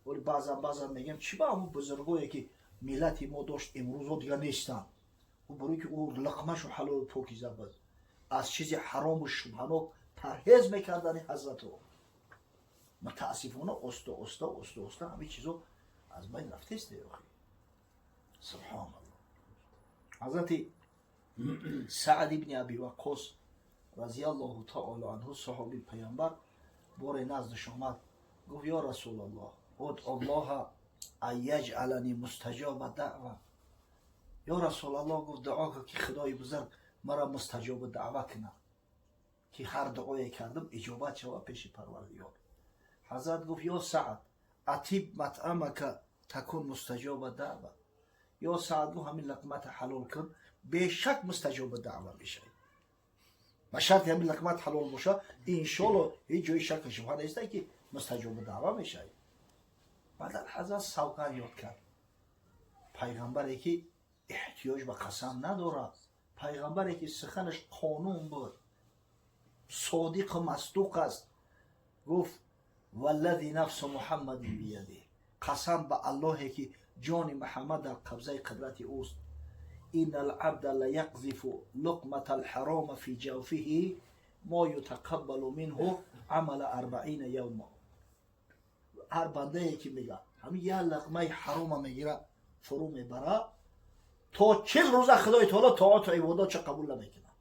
Вале баъзан мегӯям, чӣ ба ҳамун бузургое, ки миллати мо дошт, имрӯзо дига нестанд? Ӯ барои ки ӯ луқмашу ҳалолу покиза буд, аз чизи ҳарому шубҳанок парҳез мекардани ҳазратро. Мутаассифона, оста оста, оста оста ҳамин чизо аз байн рафтест. Охи, субҳоналло, ҳазрати Саъд ибни Аби Ваққос разиаллоҳу таоло анҳу, саҳоби Паямбар, боре наздаш омад, гуфт: «Ё Расулаллоҳ, удъуллоҳа ан яҷъалани мустаҷоба даъва». Ё Расулаллоҳ, гуфт, дуо кун, ки Худои бузург мара мустаҷоба даъва кунад, ки ҳар дуое кардам, иҷобат шавад пеши Парвардигор. Ҳазрат гуфт: «Ё Саъд, атиб матъамака такун мустаҷоба даъва». Ё Саъд, гуфт, ҳамин луқмата ҳалол кун, бешак мустаҷоба даъва мешавӣ. Ба шарти ҳамин луқмат ҳалол боша, иншолло, ҳеҷ ҷои шаку шубҳа неста, ки мустаҷоба даъва мешавӣ. Баъдан ҳазрат савганд ёд кард. Пайғамбаре, ки эҳтиёҷ ба қасам надорад, пайғамбаре, ки суханаш қонун буд, содиқу масдуқ аст, гуфт: «Валлази нафсу Муҳаммадин бияди», қасам ба Аллоҳе, ки ҷони Муҳаммад дар қабзаи қудрати ӯст, «инна алабда ла яқзифу луқмата алҳарома фи ҷавфиҳи мо ютақаббалу минҳу амала 40 явма». Ҳар бандае, ки мега, ҳамин як луқмаи ҳарома мегира, фурӯ мебара, то 40 рӯза Худои таоло тоату ибодатша қабул намекунад.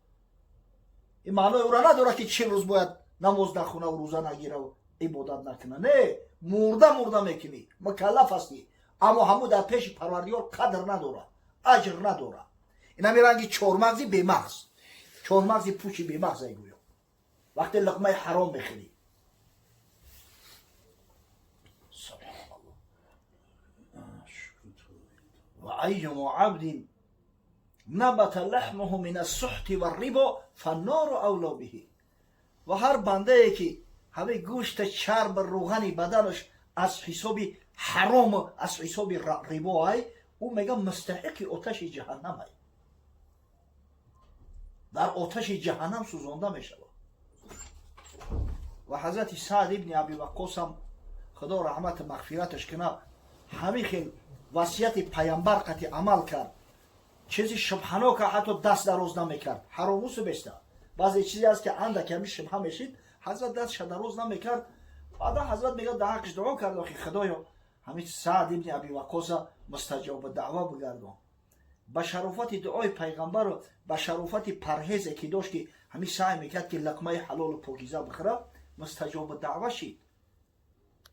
Ин маънои ӯра надорад, ки 40 рӯз бояд намоз нахунаву рӯза нагираву ибодат накуна. Не, мурда мурда мекунӣ, мукаллаф ҳастӣ, аммо ҳамун дар пеши Парвардигор қадр надорад, аҷр надорад. Инами ранги чормағзи бемағз, чормағзи пучи бемағз ай гӯё, вақте луқмаи ҳаром мехӯрӣ. Субҳаналлоҳ. وأيما عبد نبت لحمه من السحت والربا فالنار أولى به. Ва ҳар бандае, ки ҳамаи гӯшта, чарб, рӯғани баданаш аз ҳисоби ҳарому аз ҳисоби рибо ай, ӯ мега, мустаҳиқи оташи ҷаҳаннам ай, дар оташи ҷаҳаннам сӯзонда мешавад. Ва ҳазрати Саъд ибни Аби Ваққосам, Худо раҳмату мағфираташ кунад, ҳамин хел васияти Паямбар қати амал кард. Чизи шубҳанока ҳатто даст дароз намекард. Ҳаромусу беста, баъзе чизе аст, ки андак ҳами шубҳа мешид, ҳазрат дастша дароз намекард. Баъдан ҳазрат мега, дар ҳаққиш дуо кард: «Охи Худоё, ҳамин Саъд ибни Аби Ваққоса мустаҷоба даъва бигардон». Ба шарофати дуои Пайғамбару ба шарофати парҳезе, ки дошт, ки ҳамин саъй мекард, ки луқмаи ҳалолу покиза бихӯра, мустаҷоба даъва шид,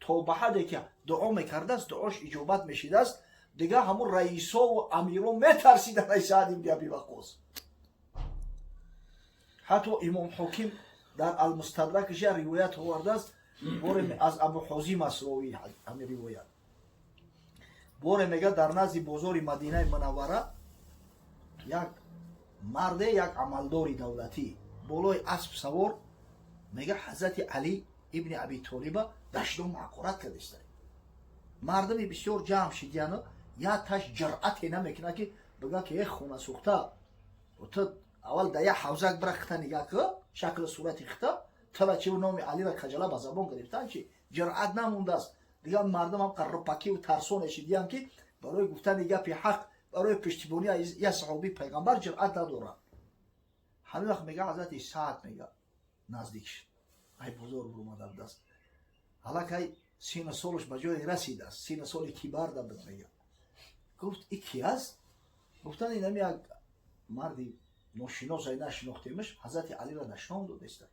то ба ҳадде ки дуо мекардааст, дуош иҷобат мешидааст. Дигар ҳамун раисову амиро метарсиданд ай Саъд ибни Аби Ваққос. Ҳатто Имом Ҳоким дар Алмустадракаш як ривоят овардааст. Боре, аз Абу Ҳозим аст ровии ҳамин ривоят, боре, мега, дар назди бозори Мадинаи Мунаввара як марде, як амалдори давлатӣ, болои асп савор, мега, ҳазрати Алӣ ибни Аби Толиба дашному ҳақорат кардиста. Мардуми бисёр ҷамъ шидияну як таш ҷуръате намекунад, ки бигӯяд, ки э хона сӯхта, ту аввал да як ҳавзак бира, хита нигаҳ ку, шаклу сурати хита, тара чи номи Алира каҷала ба забон гирифтан чи? Ҷуръат намондааст. Дигар мардум ҳам қаррупакиву тарсоне шидиян, ки барои гуфтани гапи ҳақ, барои пуштибонӣ як саҳобии Пайғамбар ҷуръат надорад. Ҳамин вақт, мега, ҳазрати Саъд, мега, наздик шуд. Ай бозор буромада будааст, ҳалакай сину солаш ба ҷое расидааст, сину соли кибарда буд. Мега, гуфт: «И ки аст?» Гуфтан: «Инами як марди ношинос, ай нашинохтемаш, ҳазрати Алиро дашном додеста».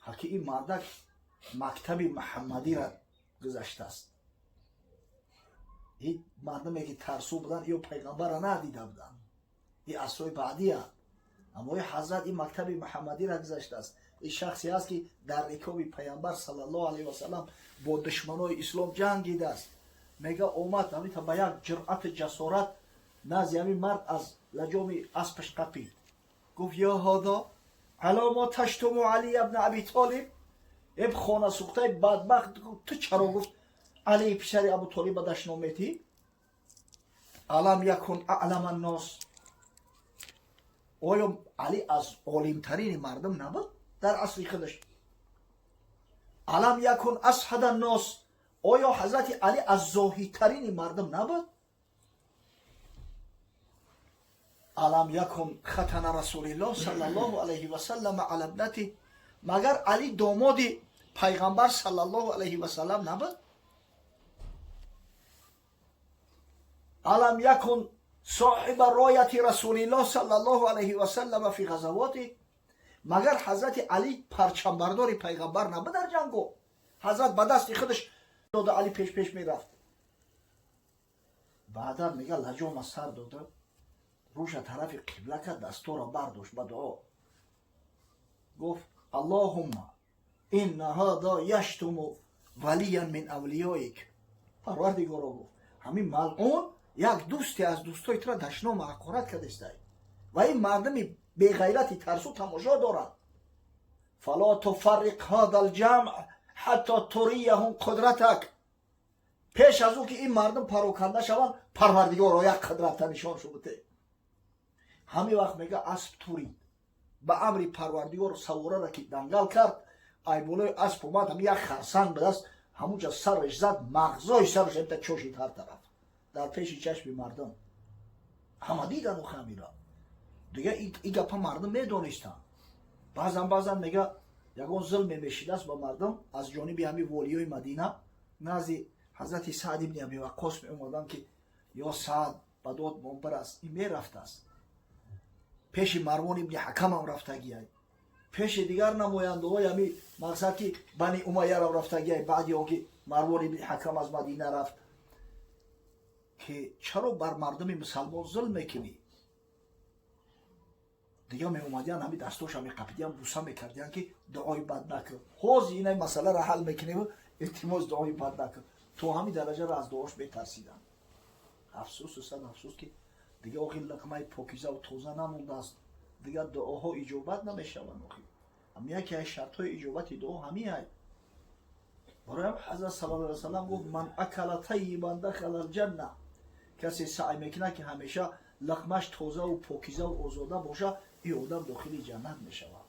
Ҳаки ин мардак мактаби Муҳаммадира гузаштааст. Ин мардуме, ки тарсу буданд, ё Пайғамбарра надида буданд, ин асрҳои баъдия. Аммо ин ҳазрат ин мактаби Муҳаммадира гузаштааст. Ин шахсе аст, ки дар рикоби Пайғамбар саллаллоҳу алайҳи васалам бо душманои ислом ҷангидааст. Мега, омад ҳамита ба як ҷуръату ҷасорат назди ҳамин мард, аз лаҷоми аспаш қапид, гуфт: «Ё ҳодо, ало мо таштуму Алия бна Аби Толиб?» Эб хона сӯхтаи бадбахт, ту чаро, гуфт, Алии писари Абу Толиба дашном метӣ? Алам якун аълама ннос? Оё Али аз олимтарини мардум набуд дар асри худаш? Алам якун асҳада ннос? Оё ҳазрати Алӣ аз зоҳидтарини мардум набуд? Алам якун хатана расулиллоҳ саллаллоҳу алайҳи васаллам ала ибнати, магар Алӣ домоди пайғамбар саллаллоҳу алайҳи васаллам набуд? Алам якун соҳиба рояти расулиллоҳ саллаллоҳу алайҳи васаллам фи ғазавоти, магар ҳазрати Алӣ парчамбардори пайғамбар набуд дар ҷанго? Ҳазрат ба дасти худаш дода, Алӣ пеш-пеш мерафт. Баъдан мега лаҷома сар дода, рӯша тарафи қибла кард, дастора бардошт ба дуо. Гуфт: Аллоҳумма инна ҳада яштуму валиян мин авлиёик. Парвардигоро, гуфт, ҳамин малъун як дӯсте аз дӯстои тура дашнома ҳақорат кардестай ва ин мардуми беғайрати тарсу тамошо дорад. Фало туфарриқ ҳада лҷамъ ҳатто турияҳум қудратак. Пеш аз ӯ ки ин мардум пароканда шаванд, Парвардигоро як қудрата нишон шубуте. Ҳамин вақт мега асп турид. Ба амри Парвардигор саворара ки дангал кард, айболои асп омад, ҳами як харсанг ба даст, ҳамунҷа сараш зад, мағзои сараш ҳамта чошид ҳар тараф дар пеши чашми мардум. Ҳама дидану хамира. Дига и гапа мардум медонистанд. Баъзан баъзан мега ягон зулме мешидааст ба мардум аз ҷониби ҳамин волиёи Мадина, назди ҳазрати Саъд ибни Аби Ваққос меомаданд, ки ё Саъд, ба дод монбар аст. Ин мерафтааст пеши Марвон ибни Ҳакамам рафтагиай, пеши дигар намояндаҳои ҳами мақсад ки Бани Умайярам рафтагиай, баъди он ки Марвон ибни Ҳакам аз Мадина рафт, ки чаро бар мардуми мусалмон зулм мекунӣ? Дига меомадиян, ҳами дастоша меқапидиян, буса мекардиян, ки дуои бад накун, ҳозир инай масъаларо ҳал мекунем, илтимос, дуои бад накун. То ҳамин дараҷаро аз дуош метарсиданд. Афсӯсу сад афсӯс, ки дига охи лиқмаи покизаву тоза намондааст, дига дуоҳо иҷобат намешаванд. Охи ҳам яке аз шартҳои иҷобати дуо ҳамин ай. Барои ҳам ҳазрат саллаллоҳу алайҳи васаллам гуфт: ман акала тайибан дахала алҷанна. Касе саъй мекунад, ки ҳамеша лиқмаш тозаву покизаву озода боша, ин одам дохили ҷаннат мешавад.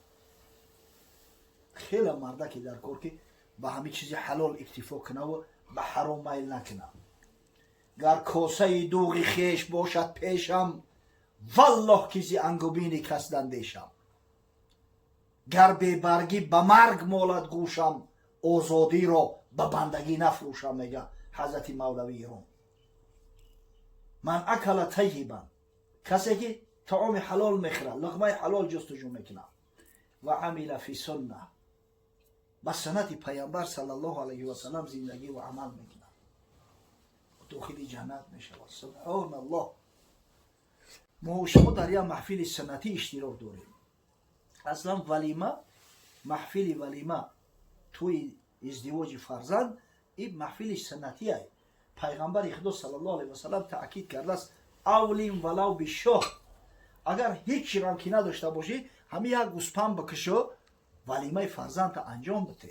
Хеле мардаке дар кор, ки ба ҳамин чизи ҳалол иктифо кунаву ба ҳаром майл накунад. Гар косаи дуғи хеш бошад пешам, валлоҳ ки зи ангубини кас дандешам. Гар бебаргӣ ба марг молад гӯшам, озодиро ба бандагӣ нафрӯшам, мега ҳазрати Мавлавии Рум. Ман акала тайибан, касе ки таоми ҳалол мехӯрад, луқмаи ҳалол ҷустуҷӯ мекунад, ва амила фи сунна, ба суннати пайғамбар саллаллоҳу алайҳи васаллам зиндагӣ ва амал мекунад, дохили ҷаннат мешавад. Субҳоналлоҳ. Мо шумо дар як маҳфили суннатӣ иштирок дорем. Аслан валима, маҳфили валима, тӯи издивоҷи фарзанд, ин маҳфили суннатиай. Пайғамбари Худо саллаллоҳу алайҳи васаллам таъкид кардааст: авлим валав бишоҳ. Агар ҳеҷ чирам ки надошта бошӣ, ҳамин як гӯспанд бикушо, валимаи фарзандта анҷом бите.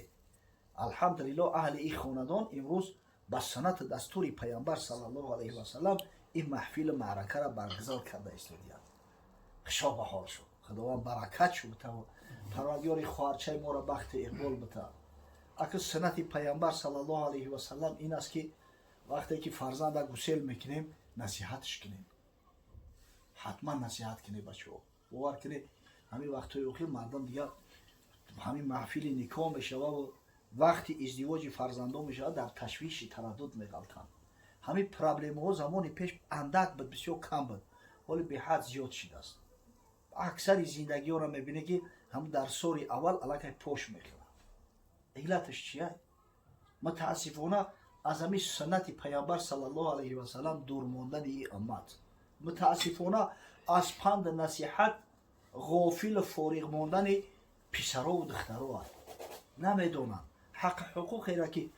Алҳамдулиллоҳ, аҳли ин хонадон имрӯз ба суннати дастури пайғамбар саллаллоҳу алайҳи васаллам ин маҳфилу маъракаро баргузор карда истодиянд. Хушо ба ҳол шуд, Худованд баракат шу бита, Парвардигори хоҳарчаи моро бахти иқбол бита. Ака, суннати пайғамбар саллаллоҳу алайҳи васаллам ин аст, ки вақте ки фарзанда гусел мекунем, насиҳатш кунем, ҳатман насиҳат кунем. Бачаҳо, бовар кунед, ҳамин вақтҳои охир мардум дигар ҳамин маҳфили никоҳ мешававу вақти издивоҷи фарзандон мешавад, дар ташвиши тараддуд меғалтанд. Ҳамин проблемаҳо замони пеш андак буд, бисёр кам буд, ҳоли беҳад зиёд шидааст. Аксари зиндагиҳоро мебинед, ки ҳам дар соли аввал аллакай пош мехӯрад. Иллаташ чия? Мутаассифона, аз ҳамин суннати пайғамбар саллаллоҳу алайҳи васаллам дур мондани ин уммат, мутаассифона, аз панду насиҳат ғофилу фориғ мондани писарову духтаро аст. Намедонанд ҳаққи ҳуқуқеро, ки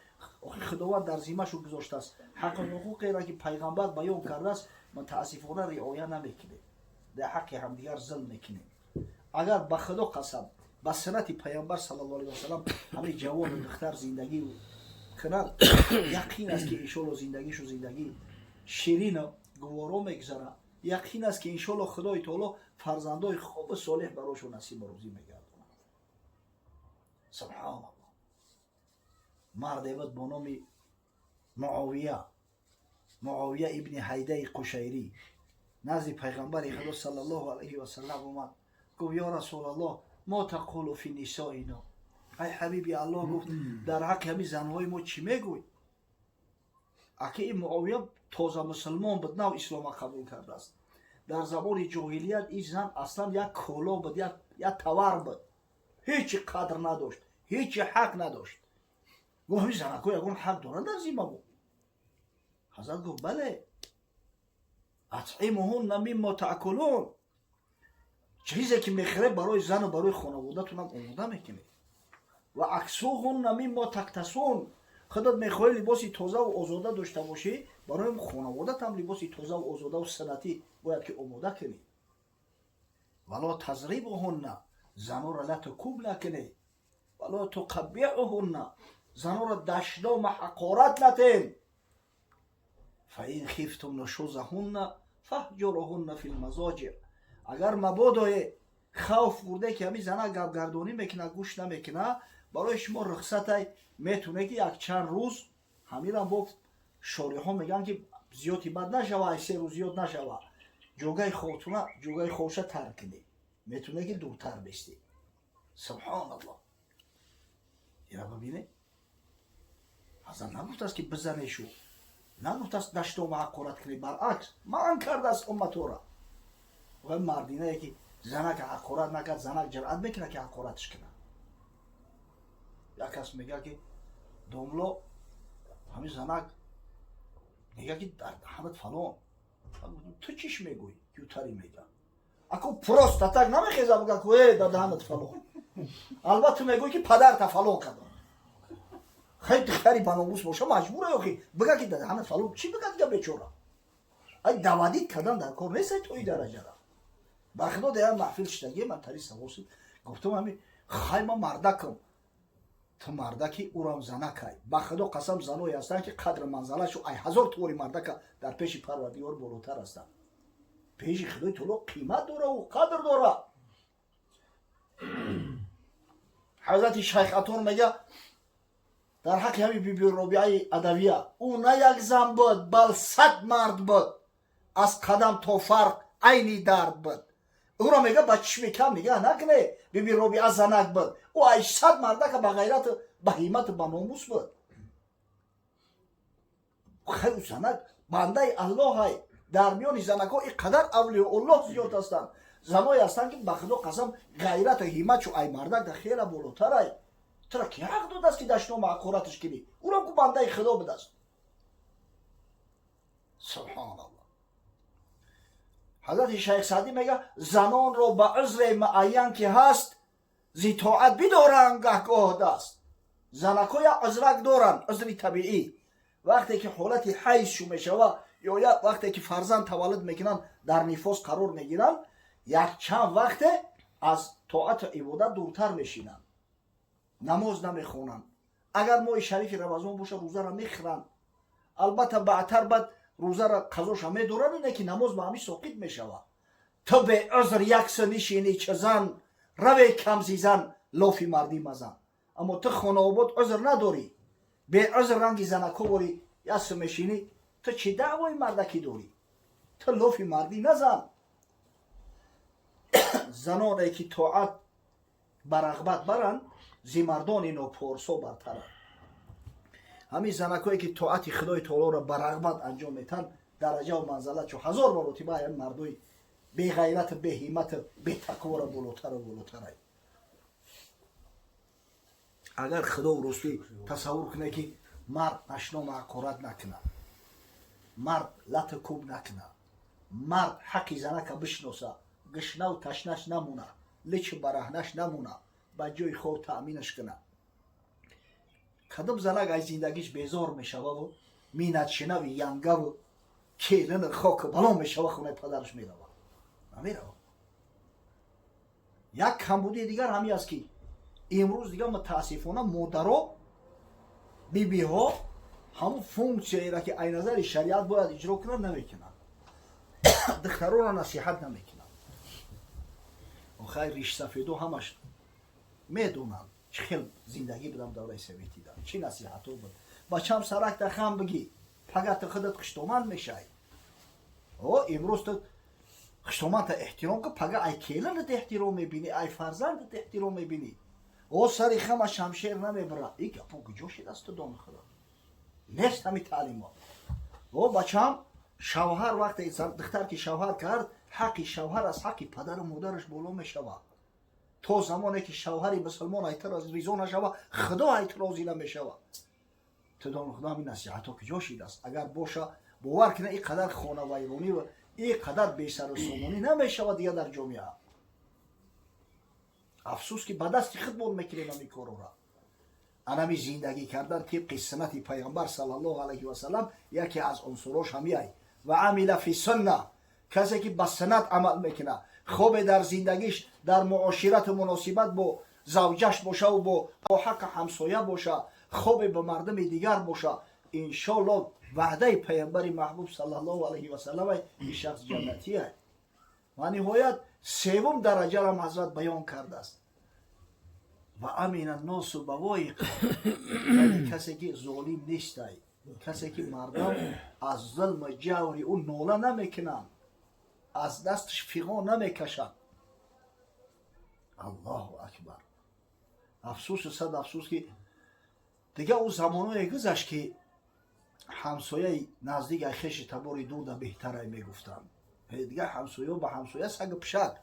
Худованд дар зиммашу гузоштааст, ҳаққи ҳуқуқеро, ки пайғамбар баён кардааст, мутаассифона, риоя намекунем, дар ҳаққи ҳамдигар зулм мекунем. Агар, ба Худо қасам, ба суннати пайғамбар саллаллоҳу алайҳи васаллам ҳамин ҷавону духтар зиндагӣ кунад, яқин аст, ки иншоалло зиндагишу зиндагӣ ширину гуворо мегузарад. Яқин аст, ки иншоалло Худои таоло фарзандои хубу солеҳ барошон насибу рӯзӣ мегардонад. Субҳоналлоҳ. Марде буд бо номи Муовия, Муовия ибни Ҳайдаи Қушайрӣ назди пайғамбари Худо саллаллоҳу алайҳи васаллам омад, гуфт: «Ё Расулаллоҳ, мо тақулу фи нисоино?» Ай ҳабиби Аллоҳ, гуфт, дар ҳаққи ҳамин занҳои мо чӣ мегӯй? Аки ин Муовия тоза мусулмон буд, нав ислома қабул кардааст. Дар замони ҷоҳилият ин зан аслан як коло буд, як товар буд, ҳечи қадр надошт, ҳечи ҳақ надошт. Гуфт: «Ҳамин занако ягон ҳақ доранд дар зимма мо?» Ҳазрат гуфт: «Бале, атъимуҳунна миммо таъкулун, чизе ки мехӯред, барои зану барои хонаводатунам омода мекунед, ва аксуҳунна миммо тактасун, худат мехоҳӣ либоси тозаву озода дошта бошӣ, барои хонаводатам либоси тозаву озодаву санатӣ бояд ки омода кунӣ. Вало тазрибуҳунна, занора лату куб накунӣ, вало туқаббиҳуҳунна, занора дашнома ҳақорат натен, фаин хифтум нушузаҳунна фаҳҷуруҳунна фил мазоҷиъ. Агар мабодое хавф бурде, ки ҳамин зана гапгардонӣ мекунад, гӯш намекунад, барои шумо рухсатай, метавонед ки якчанд рӯз, ҳамирам бо шориҳо мегӯянд, ки зиёди бад нашава, ай 3 рӯз зиёд нашава, ҷогаи хобтуна, ҷогаи хобша тарк кунед, метавонед ки дуртар бистед». Субҳоналлоҳ, ира бибинед, ҳазрат нагуфтааст, ки бизанешу, нагуфтааст даштома ҳақорат кунед, баръакс манъ кардааст умматора. Ва мардинае ки занак ҳақорат накард, занак ҷуръат мекунад, ки ҳақоратш кунад? Як кас мегӯяд, ки домло, ҳамин занак мегӯяд, ки дар даҳанат фалон. Ту чиш мегӯӣ? Ютари мега, ако просто так намехеза, буга ку э дар даҳанат фалон. Албатта, ту мегӯӣ, ки падарта фалон кардам. Хеле духтари баномус боша, маҷбура охи бига, ки дар даҳанат фалон. Чӣ бига дига бечора? Ай давадид кардан дар кор нест то и дараҷара. Ба худо, дар як маҳфил шидагӣ ман тари савоси гуфтам: «Ҳами хай, ман мардакам». Ту мардаки, урам занакай. Ба худо қасам, заное ҳастанд, ки қадру манзалашу ай ҳазор твори мардака дар пеши Парвардигор болотар ҳастанд. Пеши Худои Таоло қимат дора, ӯ қадр дора. Ҳазрати Шайх Атор мега дар ҳаққи ҳами биби Робиаи Адавия: «Ӯ на як зан буд, бал 100 мард буд, аз қадам то фарқ айни дард буд». Ӯро мега ба чишми кам нигаҳ накне, биби Робиа занак буд, ӯ ай 100 мардака ба ғайрату ба ҳиммату ба номус буд. Хай, занак бандаи Аллоҳай. Дар миёни занакҳо ин қадар авлиёуллоҳ зиёд ҳастанд, заное ҳастанд, ки ба худо қасам, ғайрату ҳимматшу ай мардак да хела болотарай. Тура ки ҳақ додааст, ки дашнома ҳақораташ кунӣ? Ӯро ку бандаи Худо будааст. Субҳоналлоҳ. Ҳазрати Шайх Саъдӣ мега: «Занонро ба узре муайян, ки ҳаст, зи тоат бидоранд гаҳгоҳ даст». Занакҳо як узрак доранд, узри табиӣ: вақте ки ҳолати ҳайзшу мешава ё як вақте ки фарзанд таваллуд мекунанд, дар нифос қарор мегиранд, якчанд вақте аз тоату ибодат дуртар мешинанд, намоз намехонанд. Агар моҳи шарифи Рамазон боша, рӯзаро мехӯранд. Албатта, баъдтар баъд рӯзаро қазоша медоранд, ине ки намоз ба ҳамин соқит мешавад. Ту беузр якса нишинӣ, чӣ зан раве камзизан, лофи мардӣ мазан. Аммо ту хонаобод узр надорӣ, беузр ранги занако борӣ якса мешинӣ, ту чӣ даъвои мардакӣ дорӣ? Ту лофи мардӣ назан. Заноне ки тоат ба рағбат баранд, зи мардони нопорсо бартаранд. Ҳамин занакое ки тоати Худои Таолоро ба рағбат анҷом метаҳанд, дараҷаву манзалатшо ҳазор маротиба ҳамин мардои беғайрату беҳиммату бетақворо болотару болотарай. Агар Худо ростӣ тасаввур кунад, ки мард нашнома ҳақорат накунад, мард лату куб накунад, мард ҳаққи занака бишноса, гишнаву ташнаш намона, личу бараҳнаш намона, ба ҷои хоб таъминаш кунад, кадом занак аз зиндагиш безор мешававу минатшинави янгаву келину хоку бало мешава, хонаи падараш мерава? Намерава. Як камбудии дигар ҳамин аст, ки имрӯз дигар мутаассифона модаро, бибиҳо ҳамун функсияеро, ки ай назари шариат бояд иҷро кунанд, намекунанд, духтаронро насиҳат намекунанд. Охай, ришсафедо ҳамаш медонанд, чӣ хел зиндагӣ будам давраи советида, чӣ насиҳатҳо буд. Бачам, саракта хам бигӣ, пага ту худат хуштоманд мешавӣ. О, имрӯз ту хуштомандта эҳтиром ки, пага ай келинат эҳтиром мебинӣ, ай фарзандат эҳтиром мебинӣ. О, сари хама шамшер намебара. И гапо куҷо шидаст, ту дони худо? Нест ҳами таълимот. О, бачам, шавҳар вақте духтар ки шавҳар кард, ҳаққи шавҳар аз ҳаққи падару модараш боло мешавад. То замоне ки шавҳари мусулмон айтар аз ризо нашава, худо айт розӣ намешавад. Ту дони худо, ҳамин насиҳатҳо куҷо шидааст? Агар боша, бовар кина, ин қадар хонавайронӣ ва ин қадар бесару сомонӣ намешавад дигар дар ҷомеа. Афсӯс, ки ба дасти худмон мекунем ҳамин корора. Анами зиндагӣ кардан тибқи суннати Пайғамбар саллаллоҳу алайҳи васалам яке аз унсурош ҳамияй. Ва амила фи сунна, касе ки ба суннат амал мекунад, хобе дар зиндагиш, дар муоширату муносибат бо завҷаш бошаву бо ҳаққи ҳамсоя боша, хобе ба мардуми дигар боша, иншоалло, ваъдаи Пайғамбари маҳбуб саллаллоҳу алайҳи васалам, ин шахс ҷаннатия. Ва ниҳоят, севум дараҷарам ҳазрат баён кардааст: ва амина носу бавоиқа, яъне касе ки золим нестай, касе ки мардум аз зулму ҷаври ӯ нола намекунанд, аз дасташ фиғон намекашанд. Аллоҳу акбар! Афсӯсу сад афсӯс, ки дигар ӯ замоное гузашт, ки ҳамсояи наздик ай хеши табори дурда беҳтарай мегуфтанд. Дигар ҳамсояҳо ба ҳамсоя сагу пишак.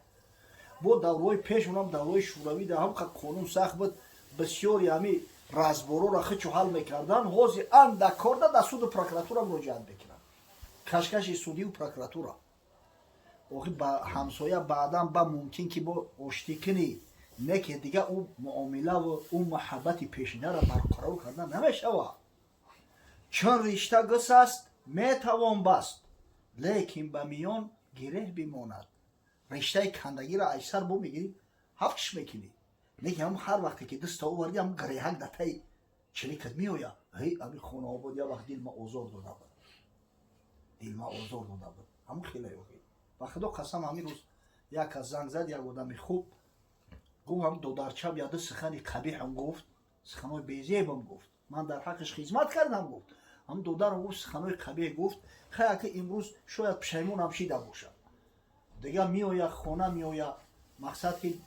Бо давраҳои пеш, унам давраҳои шӯравӣ, да ҳам қонун сахт буд, бисёри ҳами разборора хичу ҳал мекардан. Ҳозир анда корда дар суду прокуратура муроҷиат мекунанд, кашкаши судию прокуратура. Охи, ба ҳамсоя баъдан ба мумкин ки бо оштӣ кунӣ, не ки дига ӯ муомилаву ӯ муҳаббати пешинара барқарор кардан намешавад. Чун ришта гусаст, метавон баст, лекин ба миён гиреҳ бимонад. Риштаи кандагиро айсар бо мегирӣ, ҳафтш мекунӣ, лекин ҳам ҳар вақте ки даста овардӣ, ҳам гиреҳак дар таи чиликат меояд. Ҳей, ами хонаобод як вақт дилма озор дода буд, дилма озор дода буд. Ҳамун хеле охи, ба худо қасам, ҳамин рӯз як кас занг зад, як одами хуб гуфт: ҳам додарчам яду сухани қабиҳам гуфт, суханои безебам гуфт, ман дар ҳаққаш хизмат кардам, гуфт. Ҳам додарам гуфт, суханои қабиҳ гуфт. Хай, ака, имрӯз шояд пушаймонам шида бошад, дигар меояд, хона меояд, мақсад ки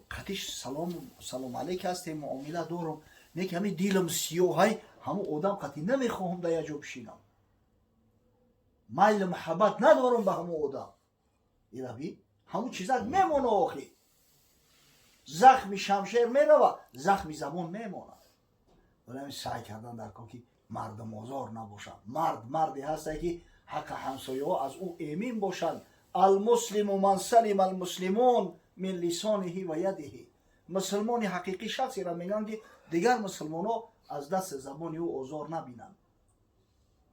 қатиш салом, салом алейк ҳастем, муомила дорам, не ки ҳамин дилам сиёҳай, ҳамун одам қатӣ намехоҳам дар як ҷо бишинам, майлу муҳаббат надорам ба ҳамун одам. Ираби ҳамун чизак мемона. Охи, захми шамшер мерава, захми забон мемонад. Вале ҳамин саъй кардан дар кор, ки мардумозор набошад. Мард марде ҳасте, ки ҳаққи ҳамсояҳо аз ӯ эмин бошанд. Алмуслиму ман салима алмуслимун мин лисониҳи ва ядиҳи. Мусулмони ҳақиқӣ шахсеро мегӯянд, ки дигар мусулмонҳо аз дасти забони ӯ озор набинанд.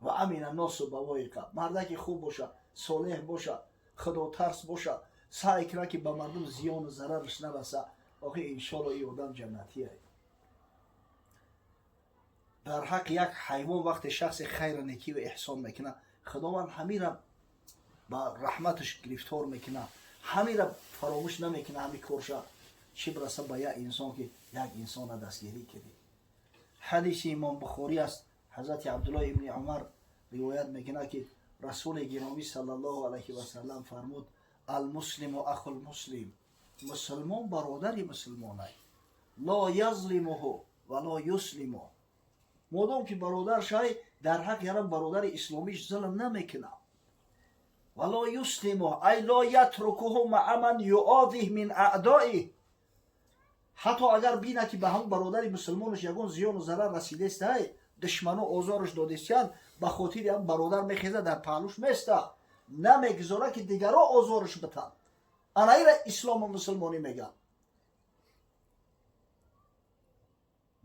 Ва амина носу бавоиқа. Мардаки хуб боша, солеҳ боша, худотарс боша, саъй кунад, ки ба мардум зиёну зарараш нараса, охи, иншолло, ин одам ҷаннатие. Дар ҳаққи як ҳайвон вақте шахсе хайра некиву эҳсон мекунад, Худованд ҳамира ба раҳматаш гирифтор мекунад, ҳамира фаромӯш намекунад ҳами корша. Чӣ бираса ба як инсон, ки як инсона дастгирӣ кардӣ. Ҳадиси Имом Бухорӣ аст. Ҳазрати Абдуллоҳ ибни Умар ривоят мекунад, ки Расули гиромӣ саллаллоҳу алайҳи васалам фармуд: алмуслиму ахулмуслим, мусулмон бародари мусулмонай, ло язлимуҳу ва ло юслиму. Модом ки бародар шай, дар ҳақ ярам бародари исломиш зулм намекунад. Ва ло юслиму, ай ло ятрукуҳу маа ман юодиҳ мин аъдоиҳ. Ҳатто агар бинад, ки ба ҳамон бародари мусулмонаш ягон зиёну зарар расидестай, душмано озораш додестиянд, ба хотири ҳам бародар мехеза, дар паҳлӯш места, намегузора, ки дигаро озораш битанд. Анаира ислому мусулмонӣ мегӯянд.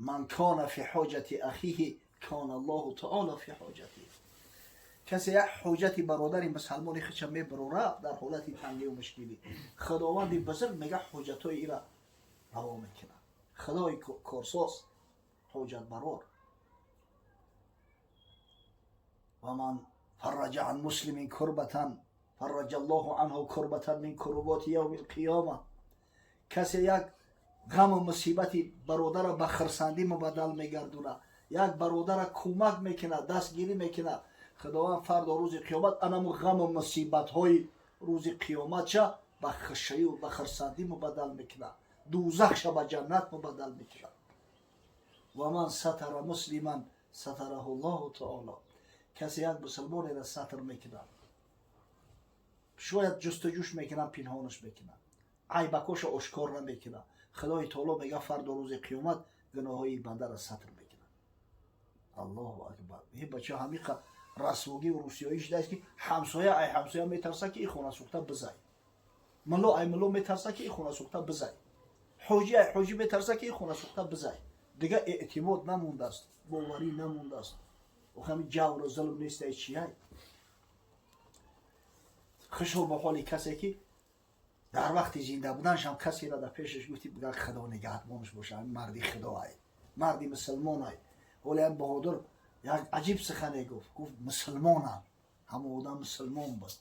Ман кона фи ҳоҷати ахиҳи кона Аллоҳу таоло фи ҳоҷати. Касе як ҳоҷати бародари мусалмони худша мебарора дар ҳолати тангию мушкилӣ, Худованди бузург мега, ҳоҷатҳои ира раво мекунад. Худои корсоз, ҳоҷатбарор. Ва ман фарраҷа ан муслимин курбатан фарраҷа Аллоҳу анҳу курбатан мин куруботи явми лқиёма. Касе як ғаму мусибати бародарро ба хирсандӣ мубаддал мегардонад. Як бародара кӯмак мекунад, дастгирӣ мекунад, Худованд фардо рӯзи қиёмат анаму ғаму мусибатҳои рӯзи қиёматша ба хушаю ба хурсандӣ мубаддал мекунад, дӯзахша ба ҷаннат мубаддал мекунад. Ва ман сатара муслиман сатараҳу Ллоҳу таоло. Касе як мусулмонеро сатр мекунад, шояд ҷустуҷӯш мекунад, пинҳонаш мекунад, айбакоша ошкор намекунад, Худои таоло мега, фардо рӯзи қиёмат гуноҳҳои бандаро сатр мекунад. Аллоҳу акбар! Е бача, ҳамиқа расвогиву русиёӣ шудааст, ки ҳамсоя ай ҳамсоя метарса, ки и хонасӯхта бизай, мулло ай мулло метарса, ки и хонасӯхта бизай, ҳоҷи ай ҳоҷӣ метарса, ки и хонасӯхта бизай. Дига эътимод намондааст, боварӣ намондааст. Охами ҷавру зулм нестай, чияй? Хушо ба ҳоли касе, ки дар вақти зинда буданашам касеро дар пешаш гуфти, бигар, Худо нигаҳбонаш боша, марди Худоай, марди мусулмонай. Ҳоле як баҳодур як аҷиб сухане гуфт, гуфт: «Мусулмонам, ҳама одам мусулмон буд».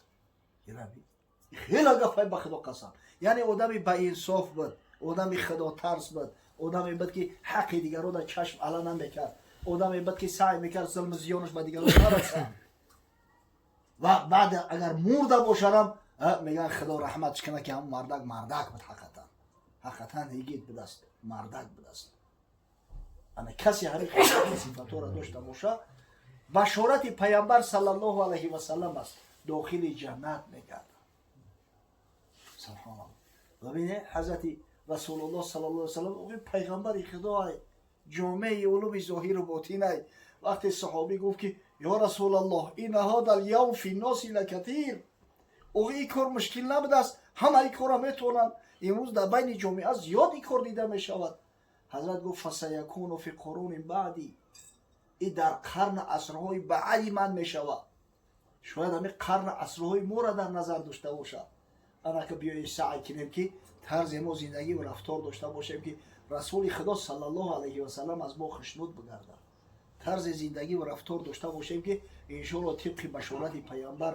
Хеле гапай, ба Худо қасам. Яъне одами баинсоф буд, одами худотарс буд, одаме буд, ки ҳаққи дигаро дар чашм ала намекард, одаме буд, ки саъй мекард зулму зиёнаш ба дигаро нарасад. Ва баъд агар мурда бошадам, мегӯянд, Худо раҳматш кунад, ки ҳамн мардак мардак буд, ҳақиқатан, ҳақиқатан йигит будааст, мардак будааст. Ана касе ҳамин сифатҳоро дошта боша, башорати Паямбар саллаллоҳу алайҳи васалам аст, дохили ҷаннат мегардад. Субҳоналлоҳ! Бибине, ҳазрати Расулуллоҳ саллаллоҳу алайҳи васалам, пайғамбари Худоай, ҷомеи улуми зоҳиру ботинай. Вақте саҳобӣ гуфт, ки: «Ё Расулаллоҳ, инна ҳода лявм фи носи лакатир», оғо, ин кор мушкил набудааст, ҳама ин корро метавонанд, имрӯз дар байни ҷомеа зиёд ин кор дида мешавад. Ҳазрат гуфт: «Фасаякуну фи қуруни баъди», и дар қарна асрҳои баъди ман мешавад. Шояд ҳамин қарна асрҳои моро дар назар дошта бошад. Анака биёед, саъй кунем, ки тарзи мо зиндагиву рафтор дошта бошем, ки Расули Худо саллаллоҳу алайҳи васалам аз мо хушнуд бигардад. Тарзи зиндагиву рафтор дошта бошем, ки иншоалло тибқи башорати Паямбар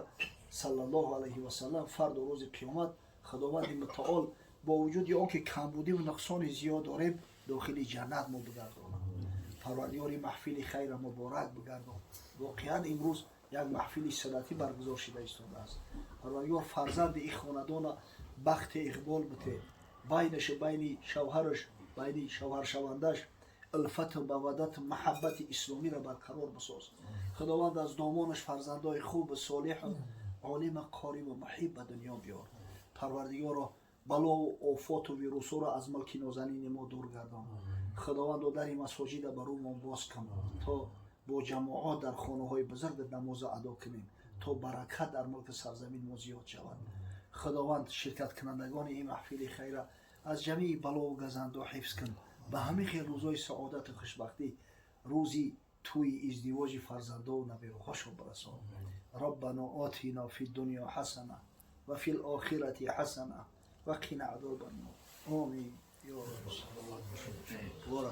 саллаллоҳу алайҳи васалам фарду рӯзи қиёмат Худованди Мутаол бо вуҷуди он ки камбудиву нуқсони зиёд дорем, дохили ҷаннат мо бигардонад. Парвардигори, маҳфили хайра муборак бигардон. Воқеан, имрӯз як маҳфили суннатӣ баргузор шида истодааст. Парвардигор, фарзанди ин хонадона бахти иқбол бите, байнашу байни шавҳараш, байни шавҳаршавандаш улфату маваддату маҳаббати исломиро барқарор бисоз. Худованд, аз домонаш фарзандои хубу солеҳу олима, қориву муҳиб ба дунё биёр. Парвардигоро, балову офоту вирусҳоро аз мулки нозанини мо дур гардон. Худовандо, дари масоҷида ба рӯмон боз кун, то бо ҷамоат дар хонаҳои бузург намоза адо кунем, то баракат дар мулки сарзамин мо зиёд шавад. Худованд, ширкаткунандагони ин маҳфили хайра аз ҷамеи балову газандо ҳифз кун. Ба ҳамин хел рӯзҳои саодату хушбахтӣ, рӯзи тӯи издивоҷи фарзандову набераҳошон бирасон. Раббано отина фи дунё ҳасана ва фи лохирати ҳасана ва қина азоба ннор. Омин. Ё Раб.